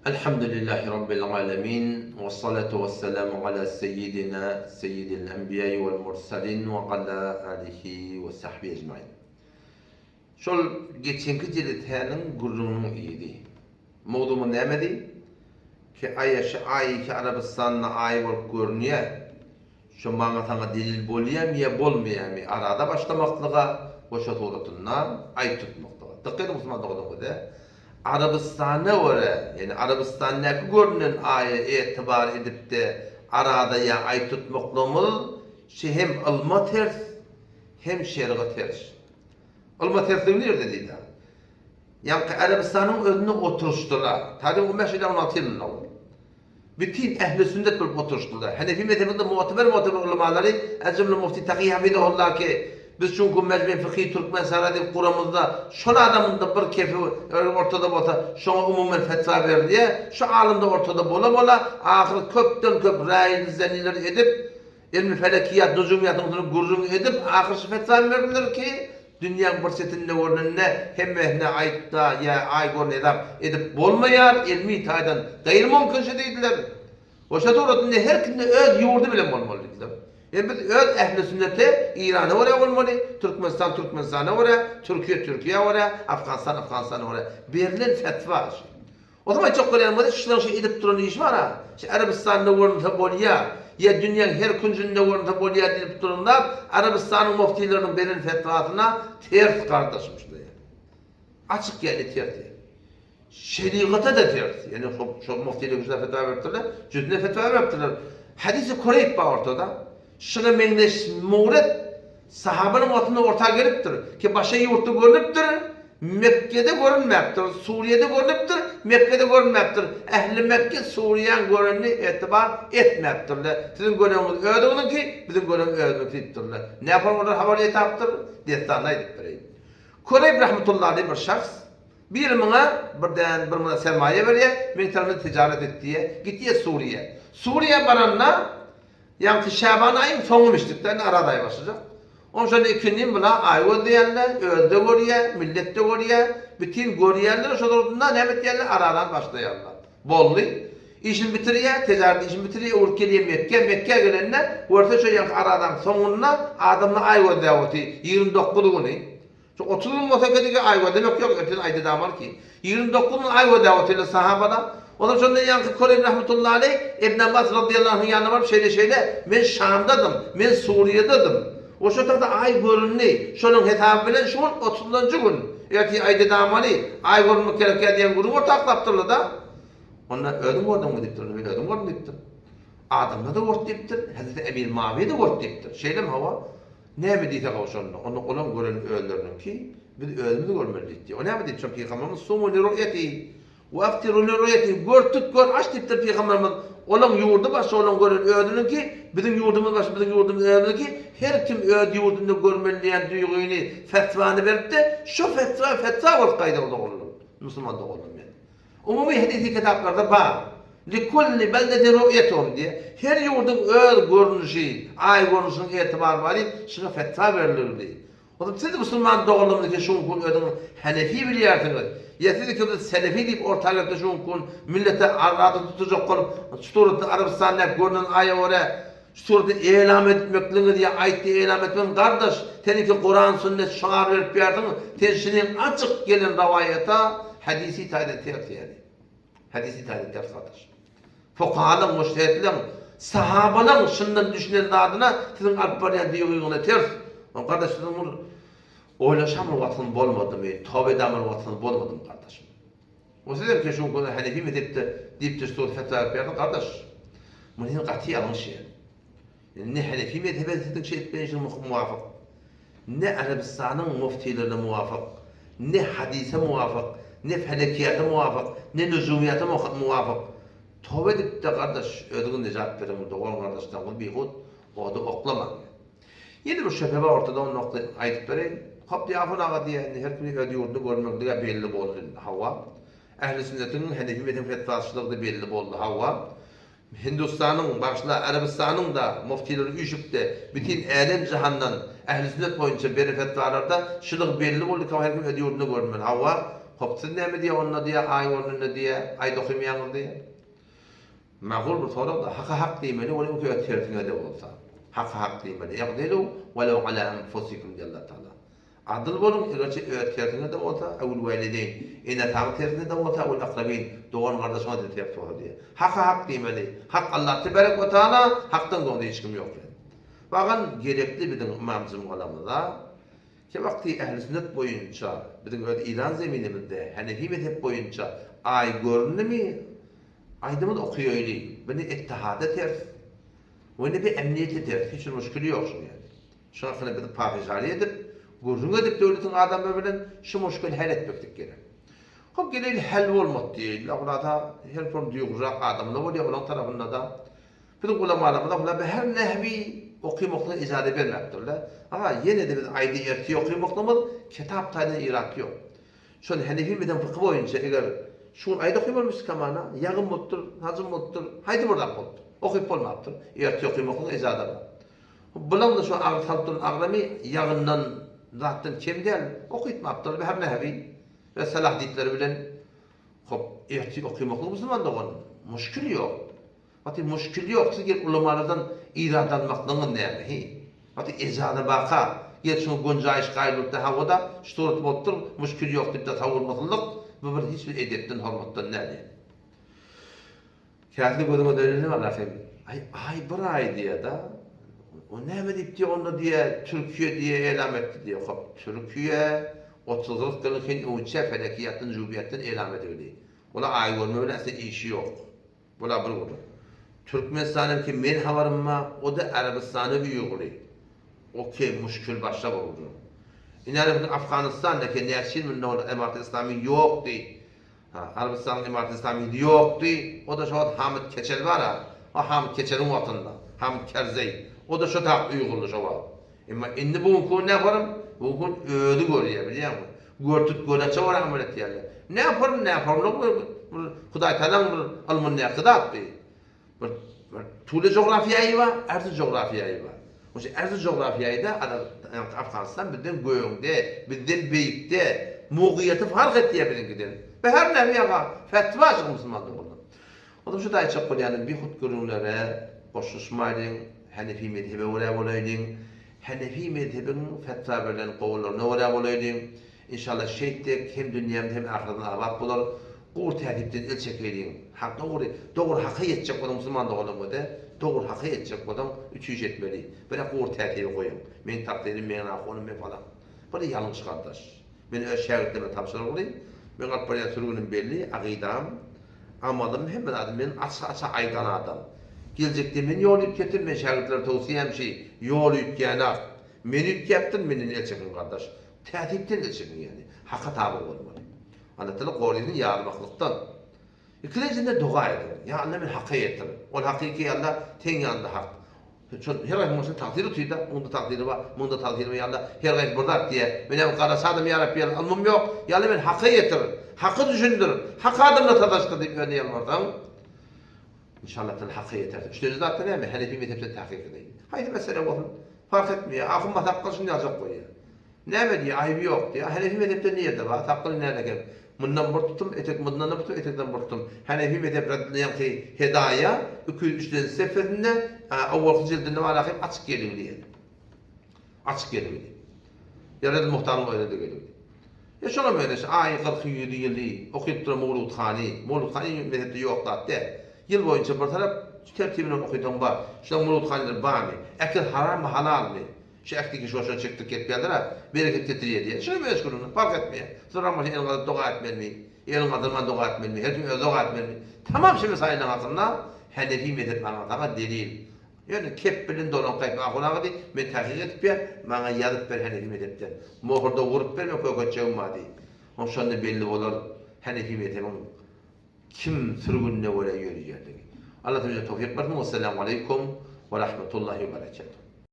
Elhamdülillahi Rabbil alemin, ve salatu ve selamu ala seyyidina, seyyidil enbiýai vel mursalin ve ala alihi ve sahbihi ecmain. Şol geçenki jeletäniň gürrüňiniň yzy. Mowzugymyz nämedi? Ki aýa şu aý ki Arabystanda aý bolup görünýär. Şo maňa saňa delil bolýamy ýa bolmaýamy arada başlamaklyga we şo suratynda aý tutmaklyga. Dykgat ediň musulman doganlarymyz Arabystana görä, ýagny Arabystandaky görünen aýa etibar edipde arada ýa aý tutmaklygymyz şi hem ylma ters hem şeriga ters. Ylma tersligi nirde diýdi. Ýaňky Arabystanyň özünde oturyşdylar. Taryh 15 ýa 16 ýylynda ol. Bütin ehli sünnet bolup oturyşdylar. Henefi mezhebinde mu'teber-mu'teber ulamalary, el jümle Mufti Taky hafizahullah ki, biz çünki Mejme Fykhy Türkmenistana diýip guramyzda şol adamyň-da bir kefi ortada bolsa, şoňa umumen fetwa berilýär. Şu alym-da ortada bola-bola, ahyry köpden-köp raýy-zeniler edip, Ilmi felekiýat, nujumyýatyň üstünde gürrüň edip, ahyr şu fetwany berdiler ki, dünýäň bir çetinde görnende hemmesine aýt-da, ýa aý görün hesap edip bolmaýar, ilmi taýdan gaýrymümkin şu diýdiler. We şo suratynda her kimde öz ýurdy bilen bolmaly diýdiler. Ýa biz öz ähli sünnete Eýrana görä bolmaly, Türkmenistan Türkmenistana görä, Türkiýe Türkiýä görä, Afganistan Afganistana görä. Berlen fetwa şu. Ozam aýtjak bolýan bolsa şulaň şu edip duran işi bar-a, şu Arabystanda görünse bolýa, ýa dünýäň her künjünde görünse bolýa diýlip duran zat Arabystanyň muftileriniň beren fetwasyna ters gardaşym şular ýaly. Açyk ýaly ters ýaly. Şerigata-da ters. Ýani şo muftiler şuna fetwa beripdirler, jüzüne fetwa beripdirler. Hadisi Kureýb bar ortada. Şuňa meňzeş muret sahabanyň wagtynda orta gelipdir, ki başga ýurtda görnüpdir, Mekgede görünmäpdir, Suriýede görnüpdir, Mekgede görünmäpdir. Ähli Mekge Suriýaň görenini etibar etmäpdirler. Siziň göreniňiz özüňiziňki, biziň görenimiz özümiziňki diýipdirler. Näpar olar habar ýetapdyr? Dessanda aýdyp bereýin. Kureýb rahmetullahi aleýh bir şahs, biri muňa birden bir muňa sermaýa berýär, meň tarapymdan tijaret et diýýär. Gitýär Suriýa. Suriýa baranda Ýaňky Şaban aýyň soňumyşdykda indi Araz aýy başlajak. Oň şonda ikindin bula aý gözleýärler, özi-de görýär, millet-de görýär, bütin görýärler, şo durunda näme etýärler, Arazany başlaýarlar. Boldy. Işini bitirýär, tejaret işini bitirýär, öwrüp gelýär Mekgä. Mekgä gelende, görse şo ýaňky Arazanyň soňunda adamlar aý gözläp otyr, 29 güni. Şu 30 gün bolsa kedigi aý gözlemek ýok, ertir aýda damar ki. 29 gün aý gözläp otyrlar sahabalar. Olar şonda ýaňky Kureýb rahmetullahi aleýh Ibn Abbas radiyallahu anhuň ýanyna baryp şeýle şeýle, men Şamdadym, men Suriýedadym. We şo tagda aý göründi. Şonuň hesaby bilen şu gün otuzynjy gün. Ertir aýda damaly, aý görünmek gerekýär diýen gürrüň orta aklapdyrlar-da. Onda özüň gördüňmi diýipdir. Onda men özüm gördüm diýipdir. Adamlar-da gördi diýipdir. Hezreti Emir Mawiýe-de gördi diýipdir. Şeýlemi hawa? Näme diýse gowy şonda, onda olaň göreni özleriniňki, biz özümiz görmeli diýipdi. O näme diýip şol pygamberimiz sumu li ru'yetihi we aftiru li ru'yetihi gör tut gör aç diýipdir pygamberimiz. Olaň ýurdy başga olaň göreni özüniňki, biziň ýurdumyz başga biziň ýurdumyz özümiziňki, her kim öz ýurdunda görmeli diýen duýgyny, fetwany beripdi, şo fetwa fetwa bolup gaýdar doganlar, musulman doganlar meniň. Umumy hedisi kitaplarda bar. Likulli beldetin ru'ýetuhum diýýär. Her ýurduň öz görnüşi, aý görnüşiniň etibary bar diýip, şuňa fetwa berilirdi. Onuň siz musulman doganlarymyz şu gün özüňiz hanefi bilýärsiňiz. Ýa siz ikimiz selefi diýip orta gelip şu gün millete arada tutujak bolup, şu suratda Arabystanda görnen aýa görä şu suratda elam etmekligiňiz ýa aýtdy elam etmegiň gardaş, seniňki Kuran sünnet şygar berip ýärsiň, sen şunyň açyk gelen rawaýata hadisi taýdan ters ýaly. Hadisi taýdan ters gardaş. Fukahalaň, mujtehidleň, sahabalaň şundan düşünen zadyna siziň alyp barýan duýgyňyza ters. Gardaş siziň bir oýlaşan bir wagtyňyz bolmadymy, toba eden bir wagtyňyz bolmadymy gardaşym? O sizem ki şu gün Hanefi mezhepde diýip düstur fetwa berip ýazyň gardaş. Muny sen gaty ýalňyş ýa. Ne Hanefi mezhebe siziň şey etmeýşiň muwafyk. Ne Arabystanyň muftilerine muwafyk, ne hadise muwafyk, ne felekiýata muwafyk, ne nujumyýata muwafyk. Toba edip-de gardaş özüňiz nejat beriň dogan gardaşlaryňyzy bihut oda oklamaň. Ýene bir şübhe bar ortada ony nokta aýdyp bereýin. Hop Ýahun aga diýýär indi her kimiň öz ýurduny görmeklige belli boldy indi hawa. Ähli sünnetiň Henefi mezhebiň fetwaçylygy-da belli boldy hawa. Hindustanyň bagyşla Arabystanyň-da muftileri üýşüp-de bütin älem jahandan ähli sünnet boýunça beren fetwalarda şulygy belli boldy ki her kim öz ýurdunda görünmeli hawa. Hop, siz näme diýýä onda diýýä, aý görnende diýýä, aýda okamaýaňyz diýýä. Makul bir sorag-da, haka hak diýmeli, ol öňki öz tersiňe-de bolsa. Haka hak diýmeli. I'dilu welew ala enfusikum diýýär Allah Tagala. Adyl boluň, egerçe öz tersiňe-de bolsa, ewil walideýn, ene-ataňyň tersine-de bolsa, ewil akrabin, dogan-gardaşyňa-da ters bolsa diýýär. Haka hak diýmeli. Hak Allah tebarek we taala, hakdan soňra hiç kim ýok diýýär. Bagan gerekli biziň ymam jumgalarymyza, Käwagty ähli sünnet boýunça biziň öz Iran zeminimizde Hanefi mezhep boýunça aý göründimi aýdymyz okaýaýly bu ne ittihada ters we ne bir emniýete ters hiç bir muşkili ýok şuň ýaly. Şuň hakynda biz pafişari edip gürrüň edip döwletiň adamlary bilen şu muşkili hal etmeklik gerek. Hop geleýli hal bolmady diýeýli Allahutala her bir duýgurrak adamlar bolýar olaň tarapynda-da Biziň ulamalarymyz ahula be her nehwi okymaklyga ijaza bermäpdirler. Aga, ýene-de biz aýdy ertir okymaklygymyz kitap taýdan yrak ýok. Şol Henefi mezhebiň fykhy boýunça eger şu gün aýdy okymalymyş kamana, ýagyn bolupdyr, hajym bolupdyr, haýsy bir zat bolupdyr, okyp bolmapdyr, ertir okymaklyga ijaza bar. Bulaň-da şu agyr salyp duran agramy ýagyndan zatdan kem däl, okytmapdyrlar be her nehwi we salah diýipleri bilen. Hop, ertir okymaklyk musulman dogan, muşkil ýok. Gaty muşkil ýok siz gelip ulamalardan irad almaklygyňyz näme hi? Gaty ejaza baka gel şuňa gonjaýyş gaýyl bolupdy hawa-da şu surat bolupdyr muşkil ýok diýip-de sowulmasynlyk bu bir hiç bir edepden hormatdan däl ýa. Käsini gözüňe döneni bar ahym. Aý aý bir aý diýýä-da. O näme diýip diýýä onda diýýä Türkiýe diýýä elam etdi diýýä. Hop Türkiýe 30-40 ýylyň hin öňçä felekiýatdan jubiýatdan elam edildi. Ola aý görme bilen asla işi ýok. Bula bir gürrüň. Türkmenistanam ki men habarym bar, o-da Arabystana uýguly. Okey, muşkil başga bir gürrüň. Ine biziň Afganystan ki näçe ýyl mundan ozal Emarat Islami ýokdy. Ha, Arabystanyň Emarat Islami ýokdy. O-da şo wagt Hamid Keçel bar-a. O Hamid Keçeliň wagtynda. Hamid Kerzeý. O-da şo tak uýgurly şo wagt. Emma indi bu günki gün näparym? Bu günki gün özi görýär, bilýäňmi? Görtüp göreçe görä amal etýärler. Näparym, näparymlyk bir bir Hudaýtagalaň bir ylmyndaky zat bi. Bir bir tule jografiýaýy bar, erzi jografiýaýy bar. Oşa erzi jografiýaýda Afganistan bizden göňde, bizden beýikde, mugyýeti fark etýär biziňkiden. Be her näme ýaga fetwa çyk musulman doganlar. Olam şu aýtjak bolýanym bihut gürrüňlere goşulyşmaýlyň, Hanefi mezhebe görä bolaýlyň. Hanefi mezhebiň fetwa berlen gowullaryna görä bolaýlyň. Inşallah şeýtsek hem dünýämiz hem ahyretimiz abat bolar. Gowy täsipden el çekeýliň. Hak dogry, dogry haka ýetjek bolsaň musulman doganlaryň özi dogry haka ýetjek bolsaň üç iş etmeli. Birä gowy täsibi goýuň. Meň takdyrym, meň ahunym, men falan. Bir ýalňyş gardaş. Men öz şägirtlerime tabşyrygly. Meň alyp barýan sürgünim belli, akydam, amalym, hemme zadym men açyk-açyk aýdan adam. Geljekde men ýol üýtgetdim, men şägirtlere towsiýäm şi, ýol üýtgänak. Men üýtgäpdim, menden el çekiň gardaş. Täsipden el çekiň ýagny. Haka taby bolmaly. Allatagala gorysyn ýazmaklykdan. Ikilenjinde doga ediň. Ýa Alla meni haka ýetir. Ol hakyky Alla seň ýanynda hak. Şol her haýsynyň başynda tagsyr otyr-da, muňda tagsyry bar, muňda tagsyry bar, ýa Alla her haýsy bir zat diýýär. Men hem garaşy adam ýa Rabbi ýa ylmym ýok. Ýa Alla meni haka ýetir. Haky düşündir. Hak adamla sataşdyr diýip özüne ýalbarsaň, inşallah sen haka ýetersiň. Üçünji zatda näme? Hanefi mezhepden tahkyk edeýin. Haýsy mesele bolsun, fark etmeýär. Ahun masakgal şuny ýaljak bolýar. Näme diýýär, aýby ýok diýýär. Hanefi mezhepde nirde bar? Sakgal näme eken? Mundan bir tutum, etek mundan-da bir tutum, etekden bir tutum. Hanefi mezhep ýaňky Hedaýa 203-nji sefesinde, owalky jildinde bar ahym açyk geligi diýen. Açyk geligi. Ýa Redl Muhtaryň özüne-de geligi. Ýa şoňa meňzeş aýy, gyrky, ýüzi, ýyly okyp duran Mowlud hany. Mowlud hany mezhepde ýok zat däl. Ýyl boýunça bir tarap tertibine okysaň bar. Şulaň Mowlud hanylar barmy? Äkil harammy, halalmy? Şu ähtiki şoşa çekdik gepýärler-ä, bereket getirýär diýýär. Şuny öz gününe, parh etmeýär. Soran bolsa elini galdyryp doga etmelimi, elini galdyrman doga etmelimi, her kim özi doga etmelimi. Tamam şu mesaýylaryň hakynda Hanefi mezhep maňa saňa delil. Ýöne kep bilen dolan gaýtma ahun aga diý, men tahkyk edip ber, maňa ýazyp ber Hanefi mezhepden. Mohurda urup ber men kök etjegim bar diý. Oň şonda belli bolar Hanefi mezhebiň kim sürgünine görä ýörýänligi. Allah tawfyk bersin. Wessalamu aleýkum we rahmetullahi we berekatuh.